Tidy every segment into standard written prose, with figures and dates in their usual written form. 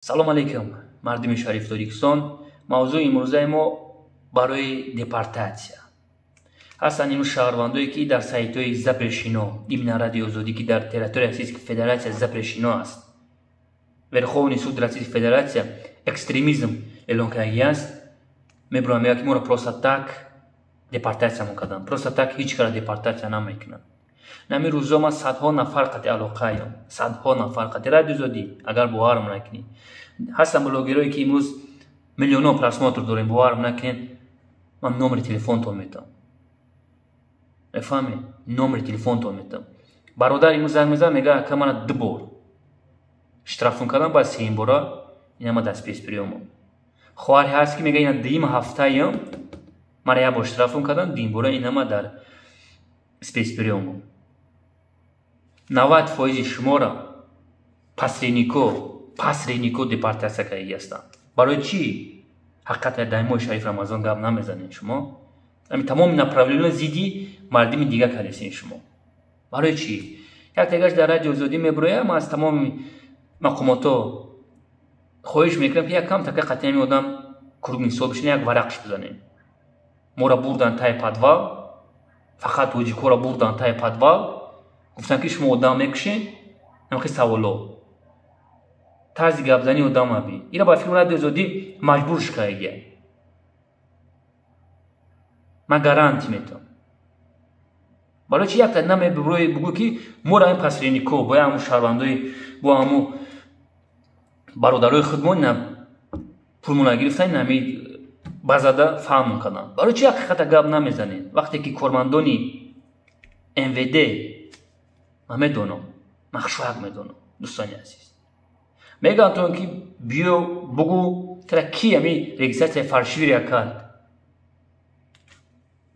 Салом алейкум, мардуми шариф Тоҷикистон. Мавзӯи имрӯзаи мо барои депортатсия. Ҳастанд имрӯз шаҳрвандое, ки дар сайтҳои запрещено, именно Радиои Озодӣ, ки дар территорияи Российской Федерация запрещено аст. Верховный суд Российской Федерация экстремизм эълон кардагӣ аст. Мебурам, мегӯяд, ки моро просто так депортатсия мекарданд. Просто так ҳеҷ кара депортатсия намекунанд. Нами рӯзо ман садҳо нафар қати алоқаям, садҳо нафар қати Радиои Озодӣ, агар боварам накунӣ. Ҳастанд блогерое, ки имрӯз миллионҳо просмотр дорем, боварам накунед, ман номери телефонтон метавам. Мефаҳмед? Номери телефонтон метавам. Бародар имрӯз занг мезанад, мегӯяд, ака, мана ду бор штрафун кардам, баъд сеюм бора ина ма дар спецприёмам. Хоҳаре ҳаст, ки мегӯяд, ина дуюм ҳафтаям мара як бор штрафун кардам, дуюм бора ина ма дар спецприёмам. 90% шуморо посреднико депортатсия кардагӣ ҳастанд. Барои чӣ? Ҳақиқата дар моҳи шариф Рамазон гап намезанед шумо. Ҳамин тамоми направлениҳо зидди мардими дига кардесен шумо. Барои чӣ? Як тагаш дар Радиои Озодӣ мебуроям, ман аз тамоми мақомотҳо хоҳиш мекунам, ки як кам така қатъи ҳамин одам круглый стол бишинем, як варақш бизанем. Моро бурдан таи подвал, фақат тоҷикҳоро бурдан таи подвал, гуфтанд, ки шумо одам мекушед, ҳамхи саволо. Тарзи гапзании одам аби. Ира ба фикр Радиои Озодӣ маҷбурш кардагия. Ман гарантӣ метавам. Барои чи якта намебурои бугӯ, ки моро ҳамин посреднико бо ҳамун шаҳрвандои, бо ҳамун бародарои худмон ина пулмона гирифтан, ина ҳами базада фаҳмон карданд. Барои чи ҳақиқата гап намезанед? Вақте ки кормандони МВД, ман медонам, ман хушвақ медонам, дӯстони азиз, мегӯянд то ки биё бугӯ, тара ки ҳами регистрация фальшивия кард,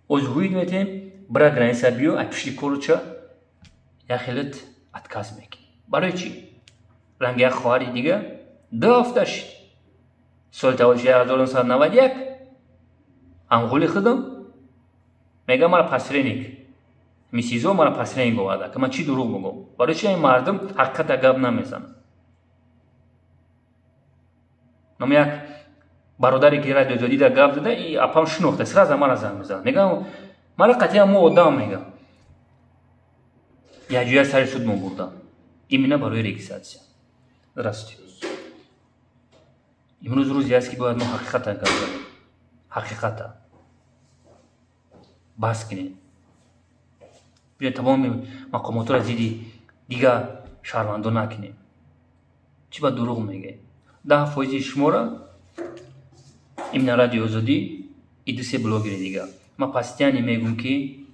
озгӯид метем, бира граница биё, ай пишти коруча як хелет отказ мекунӣ. Барои чӣ? Ранги як хоҳари дига 2 ҳафта шид, соли таваллудш 1991, амғули худам, мегӯям, мара посредник мисизо, мара посредник оварда, ки ман чӣ дурӯғ бугӯм? Барои чи ин мардум ҳақиқата гап намезанад? Нам як бародаре, ки Радиои Озодида гап зада, и апам шинохта, сразу мара занг мезанад, мегӯям, мара қатъиян мо одам, мегӯям, якҷоя сари суд мо бурдам именно барои регистрация. Здравствуйте. Имрӯз рӯзе аст, ки бояд мо ҳақиқата гап занем, ҳақиқата бас кунем. Биё тамоми мақомотро зидди дигар шаҳрвандон накунем. Чӣ ба дурӯғ мегӯем? 10% шуморо именно Радиои Озодӣ и ду-се блогери дигар. Ман постоянно мегӯм, ки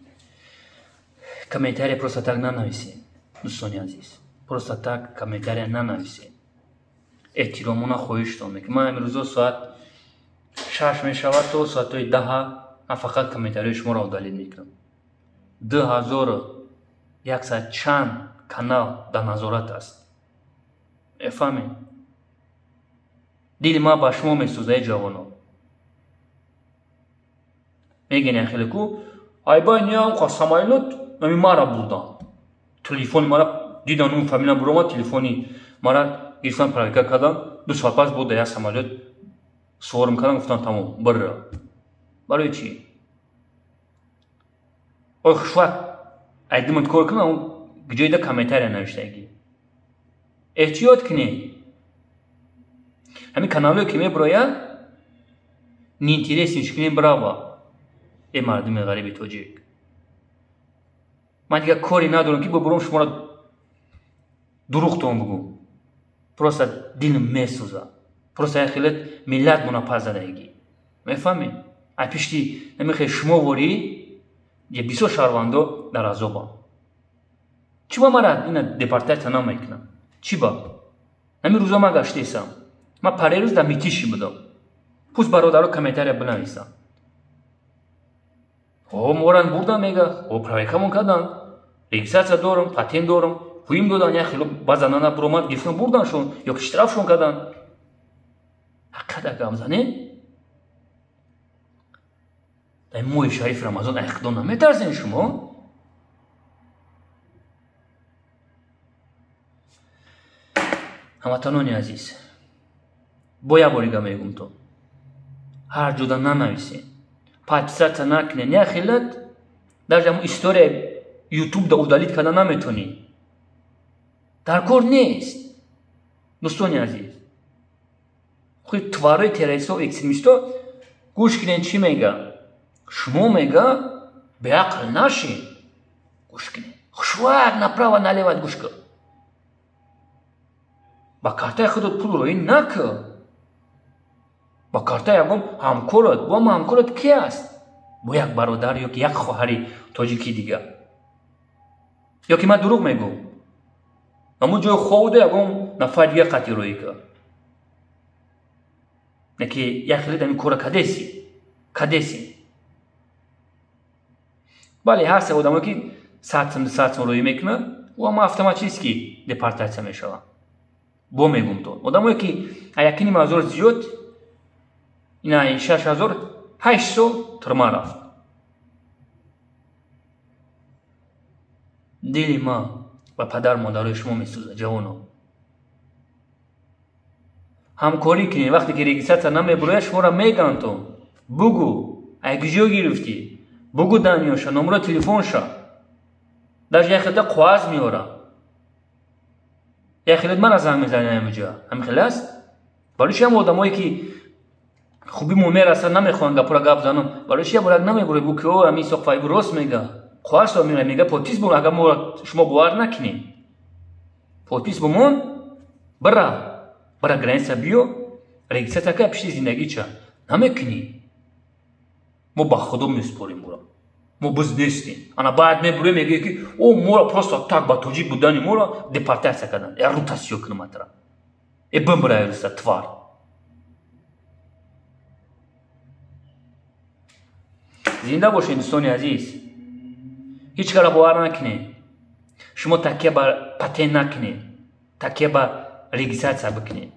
комментария просто так нанависем, дӯстони азиз, просто так комментария нанависем. Эҳтиромона хоҳиштон мекунам. Ман имрӯзо соат 6 мешавад то соатҳои 10 ман фақат комментарияи шуморо удалить мекунам. 2100 чанд канал дар назорат аст. Мефаҳмед? Дили ман ба шумо месӯзад, эй ҷавоно. Мегӯянд хеле ку айбай ниям қа самолёт ами мара бурдан, телефони мара дидан, он фамилия буромад, телефони мара гирифтан, проверка кардан, 2 соат пас буд дар як самолёт суворм кардан, гуфтан, тамом, бирра. Барои чӣ? Ой, хушвақт айдимат кор кунам, ҷойда комментария навиштагӣ. Эҳтиёт кунед. Ҳамин каналҳое, ки мебирояд, неинтересный кунем, брава. Э мардуми ғариби тоҷик, ман дигар коре надорам, ки бибурам шуморо дурӯғтон бугӯм. Просто дилм месӯзад, просто як хелет миллат мона пас задагӣ, мефаҳмед? Ай пишти намехе шумо ворӣ я бисёр шаҳрвандо дар азобанд. Чӣ ба мара ина депортатсия намекунам? Чӣ ба? Ҳамин рӯзо ман гаштесам, ман парерӯз дар Митиши будам. Пусть бародаро комментария бинависам. О, моран бурдан, мега, о, проверкамон кардан, регистрация дорам, патент дорам, ҳуим додан, як хело базанана буромад, гирифтан, бурданшон ё ки штрафшон кардан. Ҳақиқата гап занем. Дар моҳи шарифи Рамазон ай Худо наметарсен шумо? Ҳамватанони азиз. Бо як борига мегум то. Ҳар ҷода нанависен. Подписаться накунен. Як хелат даже ҳамун история YouTube да удалить карда наметонӣ. Дар кор нест. Дӯстони азиз. Худи тварҳои террористҳо, экстремистҳо гӯш кунед чӣ мега. Шумо мега беақл нашед. Гӯш кунед. Хушвак направо налево гӯш кун. Ба картаи худат пул роӣ накун. Ба картаи ягон ҳамкорат, бо ҳама ҳамкорат ки аст? Бо як бародар ё ки як хоҳари тоҷикӣ дигар. Ё ки ман дурӯғ мегӯм. Ҳамун ҷои ховда ягон нафар дигар қатъи роӣ кард. Не ки як хеле ҳамин кора кадеси. Кадеси. Бале, ҳаст одамое ки 100 сум, 200 сум роӣ мекунад, ӯ ҳама автоматически депортатсия мешавад. Бо мегум то. Одамое ки 1,5 ҳазор зиёд, ина 6 ҳазор, 8 сол турма рафт. Дили ман ба падар модарои шумо месӯзад, ҷавоно. Ҳамкорӣ кунед. Вақте ки регистрация намебурояд, шуморо мегӯянд то. Бугӯ, ай куҷо гирифтӣ? Бугӯ данныеша, номеро телефонша. Даже як хелта қоғаз меорам. Як хелет мана занг мезанем ҳамиҷа. Ҳамин хел аст? Барои чи ҳам одамое ки хубимон мерасад намехоҳанд гапора гап занам? Барои чи як намебуред бу ки о ҳамин Исоқ Файбу рост мега? Қоғазро меорад, мега подпись бумон, агар мо шумо бовар накунед. Подпись бумон, бира. Бира граница биё, регистрация ка пишти зиндагӣ ча. Намекунӣ. Мо ба Худо месупорем ура. Мо биз нестем. Ана баъд мебурем мегӯе ки о моро просто так ба тоҷик будани моро депортатсия карданд. Я рутасиё кунам атра. Э бимбира руса твар. Зинда бошед дӯстони азиз. Ҳеҷ кара бовар накунед. Шумо такя ба патент накунед. Такя ба регистрация бикунед.